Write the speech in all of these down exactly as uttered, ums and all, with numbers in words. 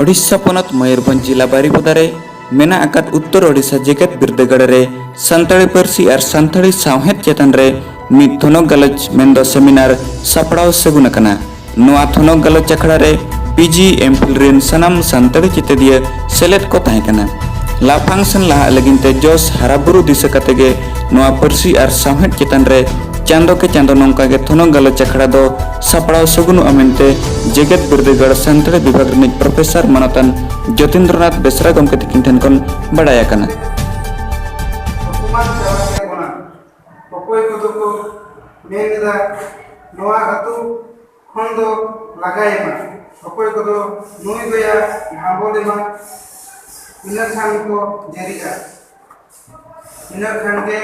ᱳᱰᱤᱥᱟ ᱯᱚᱱᱚᱛ ᱢᱚᱭᱩᱨᱵᱷᱚᱸᱡᱽ ᱡᱤᱞᱟ ᱵᱟᱨᱤᱯᱚᱫᱟ ᱨᱮ ᱢᱮᱱᱟᱜ ᱟᱠᱟᱫ ᱩᱛᱛᱚᱨ ᱳᱰᱤᱥᱟ ᱡᱮᱜᱮᱛ ᱵᱤᱨᱫᱟᱹᱜᱟᱲ ᱨᱮ ᱥᱟᱱᱛᱟᱲᱤ ᱯᱟᱹᱨᱥᱤ ᱟᱨ ᱥᱟᱱᱛᱟᱲᱤ ᱥᱟᱶᱦᱮᱫ ᱪᱮᱛᱟᱱ ᱨᱮ ᱢᱤᱫ ᱛᱷᱚᱱᱚᱠ ᱜᱟᱞᱚᱪ ᱢᱮᱱᱫᱚ ᱥᱮᱢᱤᱱᱟᱨ ᱥᱟᱯᱲᱟᱣ ᱥᱟᱹᱜᱩᱱ ᱟᱠᱟᱱᱟ᱾ ᱱᱚᱣᱟ ᱛᱷᱚᱱᱚᱠ ᱜᱟᱞᱚᱪ ᱟᱠᱷᱲᱟ ᱨᱮ ᱯᱤ ᱡᱤ ᱮᱢ ᱯᱷᱤᱞ ᱨᱮᱱ ᱥᱟᱱᱟᱢ ᱥᱟᱱᱛᱟᱲᱤ ᱪᱮᱛᱮᱫᱤᱭᱟᱹ ᱥᱮᱞᱮᱫ ᱠᱚ ᱛᱟᱦᱮᱸ ᱠᱟᱱᱟ᱾ ᱞᱟᱯᱷᱟᱝ ᱥᱮᱱ ᱞᱟᱦᱟᱜ ᱞᱟᱹᱜᱤᱫ ᱛᱮ ᱡᱚᱥ ᱦᱟᱨᱟ ᱵᱩᱨᱩ ᱫᱤᱥᱟᱹ ᱠᱟᱛᱮ ᱜᱮ ᱱᱚᱣᱟ ᱯᱟᱹᱨᱥᱤ ᱟᱨ ᱥᱟᱶᱦᱮᱫ ᱪᱮᱛᱟᱱ ᱨᱮ ᱪᱟᱸᱫᱚ ᱠᱮ ᱪᱟᱸᱫᱚ ᱱᱚᱝᱠᱟ ᱜᱮ ᱛᱷᱚᱱᱚᱠ ᱜᱟᱞᱚᱪ ᱟᱠᱷᱲᱟ ᱫᱚ ᱥᱟᱯᱲᱟᱣ ᱥᱟᱹᱜᱩᱱᱚᱜᱼᱟ ᱢᱮᱱᱛᱮ ᱡᱮᱜᱮᱛ ᱵᱤᱨᱫᱟᱹᱜᱟᱲ ᱥᱟᱱᱛᱟᱲᱤ ᱵᱤᱵᱷᱟᱜᱽ ᱨᱤᱱᱤᱡ ᱯᱨᱚᱯᱷᱮᱥᱚᱨ ᱢᱟᱱᱚᱛᱟᱱ ᱡᱚᱛᱤᱱᱫᱨᱚᱱᱟᱛᱷ ᱵᱮᱥᱨᱟ ᱜᱚᱢᱠᱮ ᱛᱤᱠᱤᱱ ᱴᱷᱮᱱ ᱠᱷᱚᱱ ᱵᱟᱲᱟᱭ ᱟᱠᱟᱱᱟ᱾ ᱚᱠᱚᱭ ᱠᱚᱫᱚ ᱠᱚ ᱢᱮᱱ ᱮᱫᱟ, ᱱᱚᱣᱟ ᱟᱹᱛᱩ ᱠᱷᱚᱱ ᱫᱚ ᱞᱟᱜᱟᱭᱮᱢᱟ, ᱚᱠᱚᱭ ᱠᱚᱫᱚ ᱱᱩᱭ ᱫᱚᱭᱟ ᱰᱷᱟᱸᱵᱚᱞᱮᱢᱟ, ᱤᱱᱟᱹ ᱠᱷᱟᱱ ᱠᱚ ᱡᱟᱹᱨᱤᱜᱼᱟ᱾ ᱤᱱᱟᱹ ᱠᱷᱟᱱ ᱜᱮ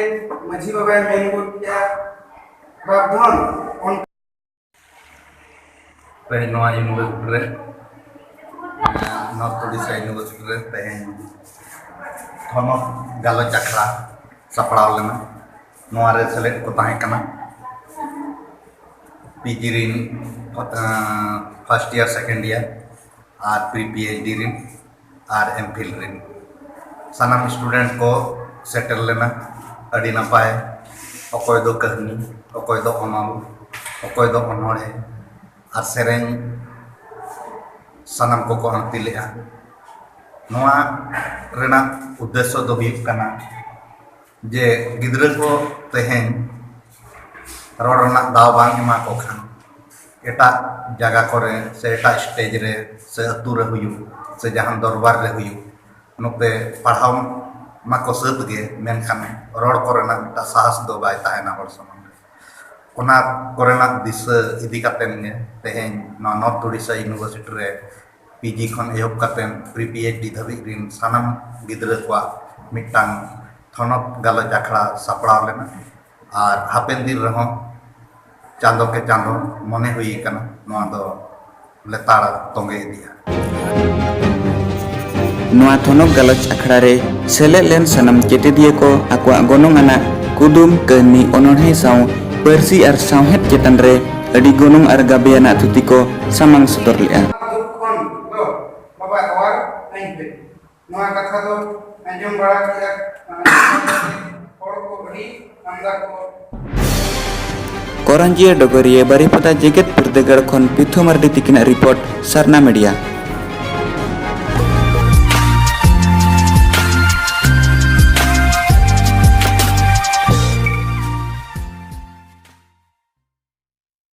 ᱢᱟᱹᱡᱷᱤ ᱵᱟᱵᱟᱭ ᱢᱮᱱ ᱜᱚᱫ ᱠᱮᱜᱼᱟ, "ᱵᱟᱯᱫᱷᱚᱱ, ᱚᱱᱠᱟ" ᱛᱮᱦᱮᱧ ᱱᱚᱣᱟ ᱤᱭᱩᱱᱤᱵᱷᱟᱨᱥᱤᱴᱤ ᱨᱮ, ᱱᱚᱨᱛᱷ ᱳᱰᱤᱥᱟ ᱤᱭᱩᱱᱤᱵᱷᱟᱨᱥᱤᱴᱤ ᱨᱮ ᱛᱮᱦᱮᱧ ᱛᱷᱚᱱᱚᱛ ᱜᱟᱞᱚᱪ ᱟᱠᱷᱲᱟ ᱥᱟᱯᱲᱟᱣ ᱞᱮᱱᱟ᱾ ᱱᱚᱣᱟ ᱨᱮ ᱥᱮᱞᱮᱫ ᱠᱚ ᱛᱟᱦᱮᱸ ᱠᱟᱱᱟ ᱯᱤ ᱡᱤ ᱨᱤᱱ, ᱯᱷᱟᱥᱴ ᱤᱭᱟᱨ, ᱥᱮᱠᱮᱱᱰ ᱤᱭᱟᱨ ᱟᱨ ᱯᱨᱤ ᱯᱤ ᱮᱭᱤᱪ ᱰᱤ ᱨᱤᱱ ᱟᱨ ᱮᱢ ᱯᱷᱤᱞ ᱨᱤᱱ ᱥᱟᱱᱟᱢ ᱥᱴᱩᱰᱮᱱᱴ ᱠᱚ ᱥᱮᱴᱮᱨ ᱞᱮᱱᱟ᱾ ᱟᱹᱰᱤ ᱱᱟᱯᱟᱭ, ᱚᱠᱚᱭ ᱫᱚ ᱠᱟᱹᱦᱱᱤ, ᱚᱠᱚᱭ ᱫᱚ ᱚᱱᱚᱞ, ᱚᱠᱚᱭ ᱫᱚ ᱚᱱᱚᱬᱦᱮ ᱟᱨ ᱥᱮᱨᱮᱧ ᱥᱟᱱᱟᱢ ᱠᱚᱠᱚ ᱟᱹᱲᱛᱤ ᱞᱮᱫᱼᱟ᱾ ᱱᱚᱣᱟ ᱨᱮᱱᱟᱜ ᱩᱫᱽᱫᱮᱥᱥᱚ ᱫᱚ ᱦᱩᱭᱩᱜ ᱠᱟᱱᱟ ᱡᱮ ᱜᱤᱫᱽᱨᱟᱹ ᱠᱚ ᱛᱮᱦᱮᱧ ᱨᱚᱲ ᱨᱮᱱᱟᱜ ᱫᱟᱣ ᱵᱟᱝ ᱮᱢᱟ ᱠᱚ ᱠᱷᱟᱱ, ᱮᱴᱟᱜ ᱡᱟᱭᱜᱟ ᱠᱚᱨᱮ ᱥᱮ ᱮᱴᱟᱜ ᱥᱴᱮᱡᱽ ᱨᱮ ᱥᱮ ᱟᱹᱛᱩ ᱨᱮ ᱦᱩᱭᱩᱜ ᱥᱮ ᱡᱟᱦᱟᱱ ᱫᱚᱨᱵᱟᱨ ᱨᱮ ᱦᱩᱭᱩᱜ, ᱱᱚᱛᱮ ᱯᱟᱲᱦᱟᱣ ᱢᱟᱠᱚ ᱥᱟᱹᱛ ᱜᱮ, ᱢᱮᱱᱠᱷᱟᱱ ᱨᱚᱲ ᱠᱚᱨᱮᱱᱟᱜ ᱢᱤᱫᱴᱟᱝ ᱥᱟᱦᱟᱥ ᱫᱚ ᱵᱟᱭ ᱛᱟᱦᱮᱱᱟ ᱦᱚᱲ ᱥᱟᱢᱟᱝ ᱨᱮ᱾ ᱚᱱᱟ ᱠᱚᱨᱮᱱᱟᱜ ᱫᱤᱥᱟᱹ ᱤᱫᱤ ᱠᱟᱛᱮᱫ ᱜᱮ ᱛᱮᱦᱮᱧ ᱱᱚᱣᱟ ᱱᱚᱨᱛᱷ ᱳᱰᱤᱥᱟ ᱤᱭᱩᱱᱤᱵᱷᱟᱨᱥᱤᱴᱤ ᱨᱮ ᱯᱤ ᱡᱤ ᱠᱷᱚᱱ ᱮᱦᱚᱵ ᱠᱟᱛᱮᱫ ᱯᱨᱤ ᱯᱤ ᱮᱭᱤᱪ ᱰᱤ ᱫᱷᱟᱹᱵᱤᱡ ᱨᱤᱱ ᱥᱟᱱᱟᱢ ᱜᱤᱫᱽᱨᱟᱹ ᱠᱚᱣᱟᱜ ᱢᱤᱫᱴᱟᱝ ᱛᱷᱚᱱᱚᱛ ᱜᱟᱞᱚᱪ ᱟᱠᱷᱲᱟ ᱥᱟᱯᱲᱟᱣ ᱞᱮᱱᱟ᱾ ᱟᱨ ᱦᱟᱯᱮᱱ ᱫᱤᱱ ᱨᱮᱦᱚᱸ ᱪᱟᱸᱫᱚ ᱠᱮ ᱪᱟᱸᱫᱚ ᱢᱚᱱᱮ ᱦᱩᱭ ᱟᱠᱟᱱᱟ ᱱᱚᱣᱟ ᱫᱚ ᱞᱮᱛᱟᱲ ᱛᱚᱸᱜᱮ ᱤᱫᱤᱜᱼᱟ᱾ ᱱᱚᱣᱟ ᱛᱷᱚᱱᱚᱠ ᱜᱟᱞᱚᱪ ᱟᱠᱷᱲᱟ ᱨᱮ ᱥᱮᱞᱮᱫ ᱞᱮᱱ ᱥᱟᱱᱟᱢ ᱪᱮᱛᱮᱫᱤᱭᱟᱹ ᱠᱚ ᱟᱠᱚᱣᱟᱜ ᱜᱚᱱᱚᱝ ᱟᱱᱟᱜ ᱠᱩᱫᱩᱢ, ᱠᱟᱹᱦᱱᱤ, ᱚᱱᱚᱬᱦᱮ ᱥᱟᱶ ᱯᱟᱹᱨᱥᱤ ᱟᱨ ᱥᱟᱶᱦᱮᱫ ᱪᱮᱛᱟᱱ ᱨᱮ ᱟᱹᱰᱤ ᱜᱚᱱᱚᱝ ᱟᱨ ᱜᱟᱵᱮᱭᱟᱱᱟᱜ ᱛᱷᱩᱛᱤ ᱠᱚ ᱥᱟᱢᱟᱝ ᱥᱚᱫᱚᱨ ᱞᱮᱫᱼᱟ᱾ ᱱᱚᱣᱟ ᱠᱟᱛᱷᱟ ᱫᱚ ᱟᱸᱡᱚᱢ ᱵᱟᱲᱟ ᱠᱮᱫᱟ᱾ ᱦᱚᱲ ᱠᱚ ᱟᱹᱰᱤ ᱟᱢᱫᱟ ᱠᱚ᱾ ᱠᱚᱨᱚᱧᱡᱤᱭᱟᱹ ᱰᱚᱜᱚᱨᱤᱭᱟᱹ ᱵᱟᱨᱤᱯᱟᱫᱟ ᱡᱮᱜᱮᱛ ᱵᱤᱨᱫᱟᱹᱜᱟᱲ ᱠᱷᱚᱱ ᱯᱤᱛᱷᱩ ᱢᱟᱨᱰᱤ ᱛᱤᱠᱤᱱᱟᱜ ᱨᱤᱯᱳᱨᱴ, ᱥᱟᱨᱱᱟ ᱢᱤᱰᱤᱭᱟ᱾